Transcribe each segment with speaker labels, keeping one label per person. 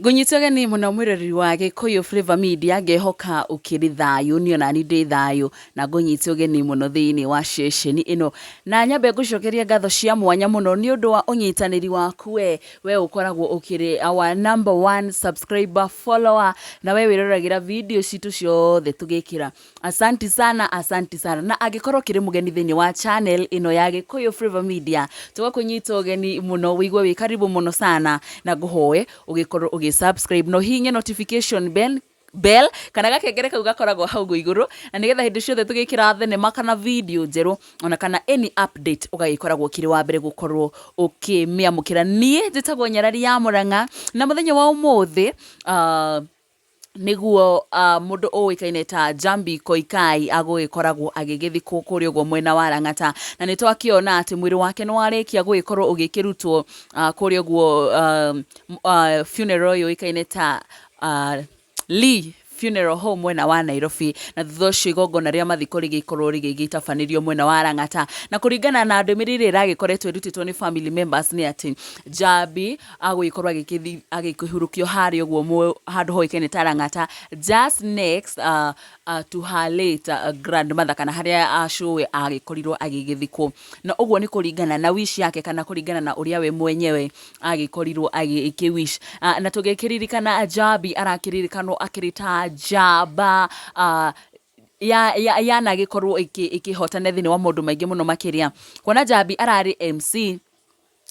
Speaker 1: Ngũnyita ũgeni mũno mwĩroreri wa Gĩkũyũ Flavour Media, ngehoka ũkĩrĩ thayũ, niĩ onani ndĩ thayũ, na ngũnyita ũgeni mũno thĩinĩ wa ceceni ĩno. Na nyambe ngũcokerie ngatho cia mwanya mũno nĩ ũndũ wa ũnyitanĩri waku we, we ũkoragwo ũkĩrĩ our number one subscriber, follower, na we wĩroragĩra video citũ ciothe tũgĩkĩra. Asanti sana, asanti sana. Na angĩkorwo ũkĩrĩ mũgeni thĩinĩ wa channel ĩno ya Gĩkũyũ Flavour Media, tũgakũnyita ũgeni mũno, wĩigue wĩ karibu mũno sana, na ngũhoe ũgĩkorwo ũgĩ subscribe na ũhihinye notification bell bell kana gakengere kau gakoragwo hau ũguo igũrũ, na nĩgetha hĩndĩ ciothe tũgĩkĩra thenema kana video njerũ ona kana any update ũgagĩkoragwo ũkĩrĩ wa mbere gũkorwo ũkĩmĩamũkĩra. Niĩ njĩtagwo Nyarari ya Mũrang'a, na mũthenya wa ũmũthĩ nĩguo mũndũ ũĩkaine ta Njambi Koikai agũgĩkoragwo agĩgĩthikwo kũrĩa ũguo mwena wa Lang'ata. Na nĩ twakĩona atĩ mwĩrĩ wake nĩ warĩkia gũgĩkorwo ũgĩkĩrutwo kũrĩa ũguo funeral yũĩkaine ta Lee Funeral Home mwena wa Nairobi. Na thutha ũcio igongona rĩa mathiko rĩgĩkorwo rĩgĩgĩtabanĩrio mwena wa Lang'ata. Na kũringana na ndũmĩrĩri ĩrĩa ĩragĩkoretwo ĩrutĩtwo nĩ family members nĩ atĩ Njambi agũgĩkorwo agĩkĩhurũkio harĩa ũguo handũ hoĩkaine ta Lang'ata, just next to her late grandmother, kana harĩa cũwe agĩkorirwo agĩgĩthikwo. Na ũguo nĩ kũringana na wish yake, kana kũringana na ũrĩa we mwenyewe agĩkorirwo agĩkĩ wish. Na tũgĩkĩririkana Njambi arakĩririkanwo akĩrĩ ta njamba yanagĩkorwo ĩkĩhotana thĩinĩ wa maũndũ maingĩ mũno makĩria. Kuona Njambi ararĩ MC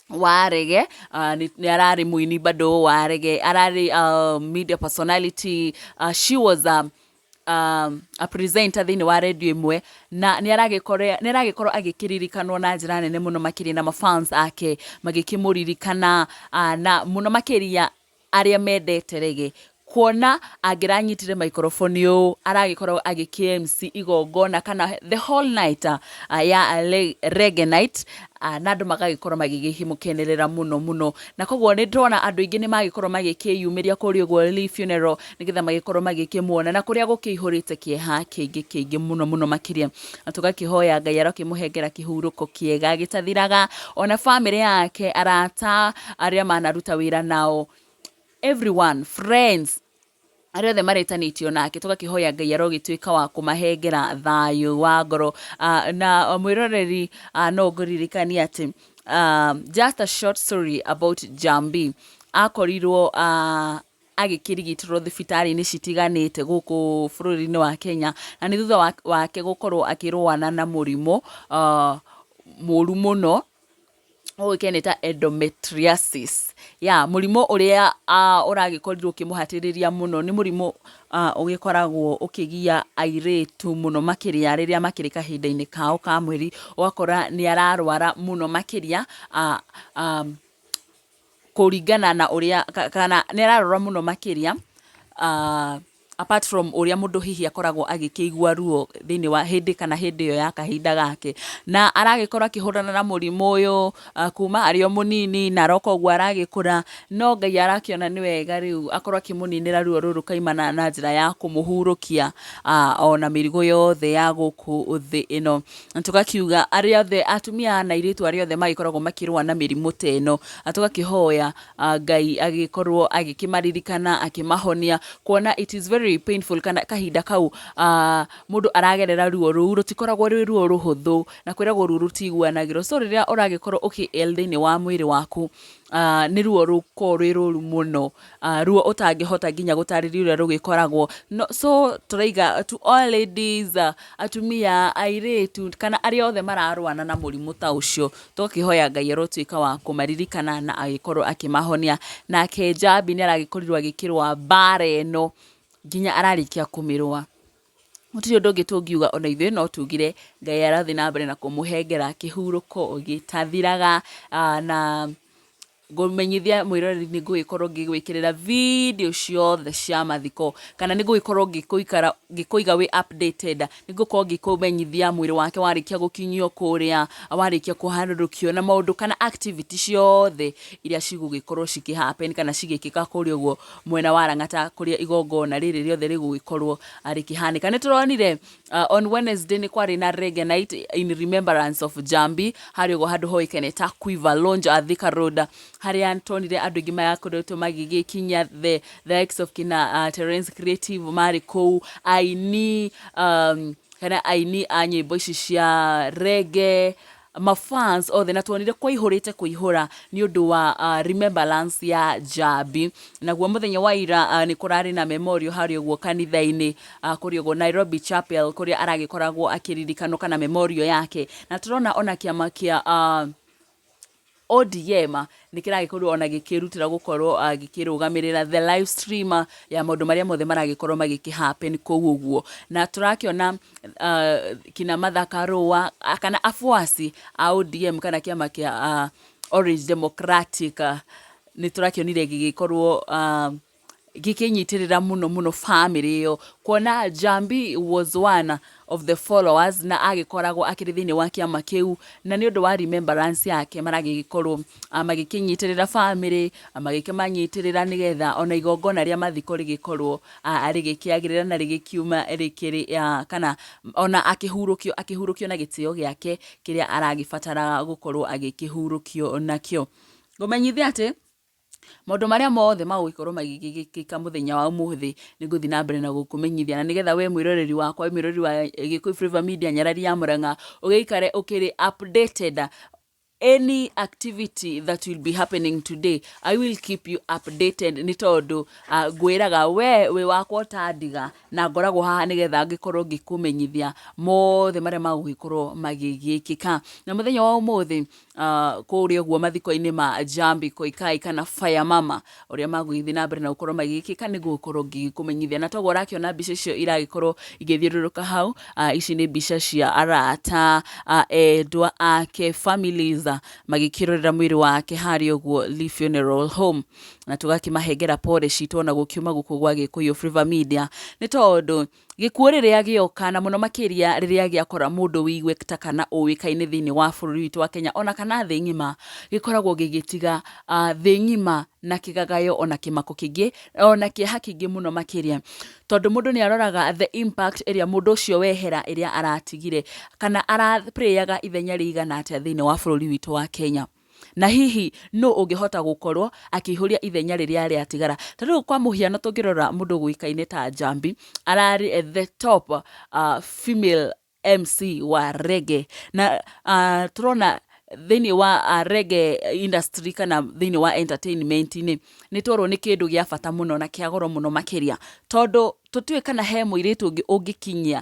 Speaker 1: wa reggae, nĩ ararĩ mũini bado wa reggae, ararĩ media personality, she was a presenter thĩinĩ wa radio ĩmwe, na nĩ aragĩkorwo agĩkĩririkanwo na njĩra nene mũno makĩria, na mafans ake magĩkĩmũririkana, na mũno makĩria arĩa mendete reggae. Kuona angĩranyitire microphone ũũ aragĩkorwo agĩkĩ MC igongona kana the whole night ya reggae night, na andũ magagĩkorwo magĩgĩkĩmũkenerera mũno mũno. Na koguo nĩ ndĩrona andũ aingĩ nĩ magĩkorwo magĩkĩyumĩria kũrĩa ũguo Lee Funeral nĩgetha magĩkorwo magĩkĩmuona, na kũrĩa gũkĩihũrĩte kĩeha kĩingĩ kĩingĩ mũno mũno makĩria. Na tũgakĩhoya Ngai arokĩmũhengera kĩhurũko kĩega gĩtathiraga, ona bamĩrĩ yake, arata arĩa manaruta wĩra nao, everyone, friends, arĩa othe maretanĩtio nake, tũgakĩhoya Ngai arogĩtuĩka wa kũmahengera thayũ wa ngoro. Na mwĩroreri, no ngũririkanie atĩ just a short story about Njambi, akorirwo agĩkĩrigitĩrwo thibitarĩ-inĩ citiganĩte gũkũ bũrũri-inĩ wa Kenya, na nĩ thutha wake gũkorwo akĩrũana na mũrimũ mũru mũno ũĩkaine ta endometriosis. Ya mũrimũ ũrĩa ũragĩkorirwo ũkĩmũhatĩrĩria mũno, nĩ mũrimũ ũgĩkoragwo ũkĩgia airĩtu mũno makĩria rĩrĩa makĩrĩ kahinda-inĩ kao ka mweri, ũgakora nĩ ararwara mũno makĩria kũringana na ũrĩa, kana nĩ ararwara mũno makĩria apart from ũrĩa mũndũ hihi akoragwo agĩkĩigua ruo thĩinĩ wa hĩndĩ kana hĩndĩ ĩyo ya kahinda gake. Na aragĩkorwo akĩhũrana na mũrimũ ũyũ kuma arĩ o mũnini, na aroka ũguo aragĩkũra, no Ngai arakĩona nĩ wega rĩu akorwo akĩmũninĩra ruo rũrũ kaimana na njĩra ya kũmũhurũkia ona mĩrigo yothe ya gũkũ thĩ ĩno. Na tũgakiuga arĩa othe atumia na airĩtu arĩa othe magĩkoragwo makĩrũa na mĩrimũ ta ĩno, tũgakĩhoya Ngai agĩkorwo agĩkĩmaririkana, akĩmahonia, kuona it is very painful, kana kahinda kau mũndũ aragerera ruo rũu rũtikoragwo rwĩ ruo rũhũthũ, na kwĩragwo ruo rũtiguanagĩrwo. So rĩrĩa ũragĩkorwo ũkĩ ail thĩinĩ wa mwĩrĩ waku, nĩ ruo rũkoragwo rwĩ rũru mũno, ruo ũtangĩhota nginya gũtarĩria ũrĩa rũgĩkoragwo. So tũraiga to all ladies, atumia, airĩtu, kana arĩa othe mararwana na mũrimũ ta ũcio, tũgakĩhoya Ngai arotuĩka wa kũmaririkana na agĩkorwo akĩmahonia. Nake Njambi nĩ aragĩkorirwo agĩkĩrũa mbara ĩno nginya ararĩkia kũmĩrũa. Gũtirĩ ũndũ ũngĩ tũngiuga ona ithuĩ no tugire Ngai arathiĩ na mbere na kũmũhengera kĩhurũko gĩtathiraga. Na ngũmenyithia mwĩroreri nĩ ngũgĩkorwo ngĩgwĩkĩrĩra video ciothe cia mathiko, kana nĩ ngũgĩkorwo ngĩkũikara ngĩkũiga wĩ updated, nĩ ngũkorwo ngĩkũmenyithia mwĩrĩ wake warĩkia gũkinyio kũrĩa, warĩkia kũharũrũkio, na maũndũ kana activity ciothe iria cigũgĩkorwo cikĩ happen kana cigĩkĩka kũrĩa ũguo mwena wa Lang'ata, kũrĩa igongona rĩrĩ rĩothe rĩgũgĩkorwo rĩkĩhanĩka. Nĩ tũronire on Wednesday nĩ kwarĩ na reggae night in remembrance of Njambi harĩa ũguo handũ hoĩkaine ta Quiver Lounge, Thika Road. Harĩa tuonire andũ aingĩ marakoretwo magĩgĩkinyia the likes of kina Terence Creative marĩ kũu, aini kana aini a nyĩmbo ici cia reggae, mafans othe, na tuonire kwaihũrĩte kũihũra nĩ ũndũ wa remembrance ya Njambi. Naguo mũthenya wa ira nĩ kũrarĩ na memorial harĩa ũguo kanitha-inĩ kũrĩa ũguo Nairobi Chapel kũrĩa aragĩkoragwo akĩririkanwo kana memorial yake. Na tũrona ona kĩama kĩa ODM nĩ kĩragĩkorirwo ona gĩkĩrutĩra gũkorwo gĩkĩrũgamĩrĩra the live stream ya maũndũ marĩa mothe maragĩkorwo magĩkĩ happen kũu ũguo. Na tũrakĩona kina Martha Karũa kana afuasi a ODM kana kĩama kĩa Orange Democratic nĩ tũrakĩonire gĩgĩkorwo gĩkĩnyitĩrĩra mũno mũno bamĩrĩ ĩyo, kuona Njambi was one of the followers na agĩkoragwo akĩrĩ thĩinĩ wa kĩama kĩu, na nĩ ũndũ wa remembrance yake maragĩkorwo magĩkĩnyitĩrĩra bamĩrĩ, magĩkĩmanyitĩrĩra nĩgetha ona igongona rĩa mathiko rĩgĩkorwo rĩgĩkĩagĩrĩra na rĩgĩkiuma rĩkĩrĩ kana ona akĩhurũkio, akĩhurũkio na gĩtĩo gĩake kĩrĩa aragĩbataraga gũkorwo agĩkĩhurũkio nakĩo. Ngũmenyithia atĩ maũndũ marĩa mothe magũgĩkorwo magĩgĩkĩka mũthenya wa ũmũthĩ nĩ ngũthiĩ na mbere na gũkũmenyithia, na nĩgetha we mwĩroreri wakwa, we mwĩroreri wa Gĩkũyũ Flavour Media, Nyarari ya Mũrang'a, ũgĩikare ũkĩrĩ updated. Any activity that will be happening today, I will keep you updated, nĩ tondũ ngwĩraga we wĩ wakwa ũtandiga, na ngoragwo haha nĩgetha ngĩkorwo ngĩkũmenyithia mothe marĩa magũgĩkorwo magĩgĩkĩka. Na mũthenya wa ũmũthĩ kũrĩa ũguo mathiko-inĩ ma Njambi Koikai kana Fire Mama, ũrĩa magũgĩthiĩ na mbere na gũkorwo magĩgĩkĩka nĩ ngũgĩkorwo ngĩgĩkũmenyithia. Na toguo ũrakĩona mbica icio iragĩkorwo igĩthiũrũrũka hau, ici nĩ mbica cia arata, endwa ake, families magĩkĩrorera mwĩrĩ wake harĩa ũguo Lee Funeral Home. Na tũgakĩmahengera pole citũ ona gũkiuma gũkũ gwa Gĩkũyũ Flavour Media, nĩ tondũ gĩkuũ rĩrĩa gĩoka, na mũno makĩria rĩrĩa gĩakora mũndũ wĩ igweta kana ũĩkaine thĩinĩ wa bũrũri witũ wa Kenya ona kana thĩ ng'ima, gĩkoragwo gĩgĩtiga thĩ ng'ima na kĩgagayo ona kĩmako kĩingĩ ona kĩeha kĩingĩ mũno makĩria, tondũ mũndũ nĩ aroraga the impact ĩrĩa mũndũ ũcio wehera ĩrĩa aratigire kana ara play aga ithenya rĩigana atĩa thĩinĩ wa bũrũri witũ wa Kenya. Na hihi nũ ũngĩhota gũkorwo akĩihũria ithenya rĩrĩa rĩatigara? Ta rĩu kwa mũhiano tũngĩrora mũndũ ũĩkaine ta Njambi, ararĩ the top female MC wa reggae, na tũrona thĩinĩ wa reggae industry kana thĩinĩ wa entertainment-inĩ, nĩ twerwo nĩ kĩndũ gĩa bata mũno na kĩa goro mũno makĩria, tondũ tũtiũĩ kana he mũirĩtu ũngĩ ũngĩkinyia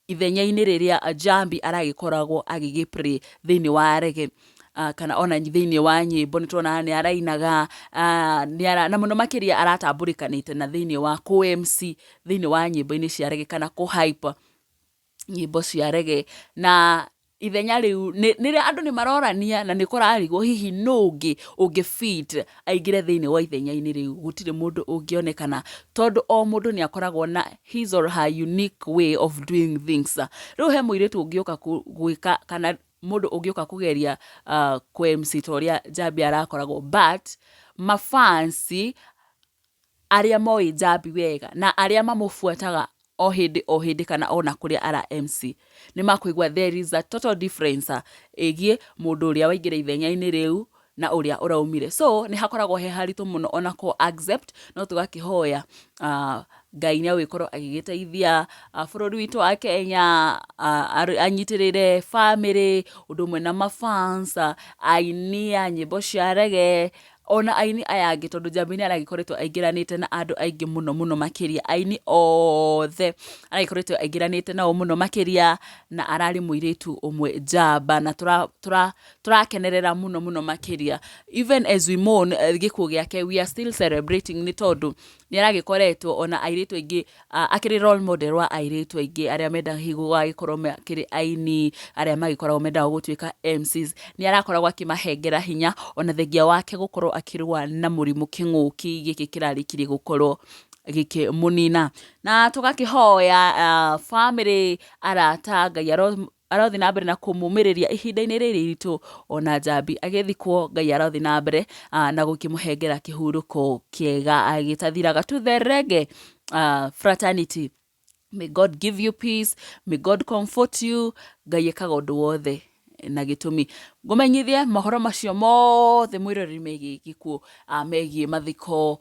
Speaker 1: ithenya-inĩ rĩrĩa Njambi aragĩkoragwo agĩgĩ play thĩinĩ wa reggae kana ona thĩinĩ wa nyĩmbo. Nĩ tuonaga nĩ arainaga na mũno makĩria aratambũrĩkanĩte na thĩinĩ wa kũ MC thĩinĩ wa nyĩmbo-inĩ cia reggae kana kũ hype nyĩmbo cia reggae. Na ithenya rĩu nĩ andũ nĩ marorania na nĩ kũrarigwo hihi nũ ũngĩ ũngĩ fit aingĩre thĩinĩ wa ithenya-inĩ rĩu. Gũtirĩ mũndũ ũngĩonekana, tondũ o mũndũ nĩ akoragwo na his or her unique way of doing things. Rĩu he mũirĩtu ũngĩũka gwĩka kana mũndũ ũngĩũka kũgeria kũ MC ta ũrĩa Njambi arakoragwo, but mafans arĩa moĩ Njambi wega na arĩa mamũbuataga o hĩndĩ o hĩndĩ kana ona kũrĩa ara MC nĩ makũigua there is a total difference ĩgiĩ mũndũ ũrĩa waingĩra ithenya-inĩ rĩu na ũrĩa ũraumire. So nĩ hakoragwo he haritũ mũno ona kũ accept, no tũgakĩhoya Ngai nĩ agũgĩkorwo agĩgĩteithia bũrũri witũ wa Kenya, anyitĩrĩre bamĩrĩ ũndũ ũmwe na mafans, aini a nyĩmbo cia reggae, ona aini aya angĩ, tondũ Njambi nĩ aragĩkoretwo aingĩranĩte na andũ aingĩ mũno mũno makĩria, aini othe aragĩkoretwo aingĩranĩte nao mũno makĩria, na ararĩ mũirĩtu ũmwe njamba na tũrakenerera mũno mũno makĩria. Even as we mourn gĩkuũ gĩake, we are still celebrating, nĩ tondũ nĩ aragĩkoretwo ona airĩtu aingĩ akĩrĩ role model wa airĩtu aingĩ arĩa mendaga hihi gũgagĩkorwo makĩrĩ aini, arĩa magĩkoragwo mendaga gũtuĩka MCs. Nĩ arakoragwo akĩmahengera hinya ona thengia wake gũkorwo akĩrũa na mũrimũ kĩng'ũki gĩkĩ kĩrarĩkirie gũkorwo gĩkĩmũnina. Na tũgakĩhoya bamĩrĩ, arata, Ngai arothiĩ na mbere na kũmũmĩrĩria ihinda-inĩ rĩrĩ iritũ. Ona Njambi agĩthikwo, Ngai arothiĩ na mbere na gũkĩmũhengera kĩhurũko kĩega gĩtathiraga. To the reggae fraternity, may God give you peace, may God comfort you. Ngai ekaga ũndũ wothe na gĩtũmi. Ngũmenyithie mohoro macio mothe mwĩroreri megiĩ gĩkuũ, megiĩ mathiko,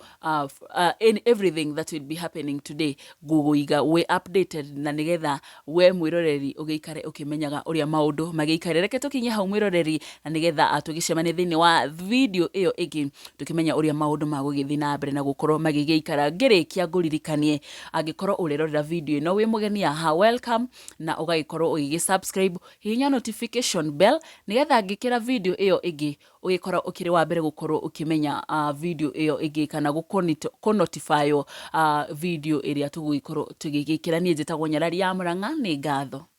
Speaker 1: everything that will be happening today, ngũgũiga wĩ updated na nĩgetha we mwĩroreri ũgĩikare ũkĩmenyaga ũrĩa maũndũ magĩikaire. Reke tũkinye hau mwĩroreri na nĩgetha tũgĩcemanie thĩinĩ wa video ĩyo ĩngĩ tũkĩmenya ũrĩa maũndũ magũgĩthiĩ na mbere na gũkorwo magĩgĩikara. Ngĩrĩkia ngũririkanie angĩkorwo ũrerorera video ĩno wĩ mũgeni haha, welcome, na ũgagĩkorwo ũgĩgĩ subscribe, hihinya notification bell nĩgetha ngĩkĩra video ĩyo ĩngĩ ũgĩkorwo ũkĩrĩ wa mbere gũkorwo ũkĩmenya video ĩyo ĩngĩ kana gũ notify video ĩrĩa tũgũgĩkorwo tũgĩgĩkĩra. Niĩ njĩtagwo Nyarari ya Mũrang'a, nĩ ngatho.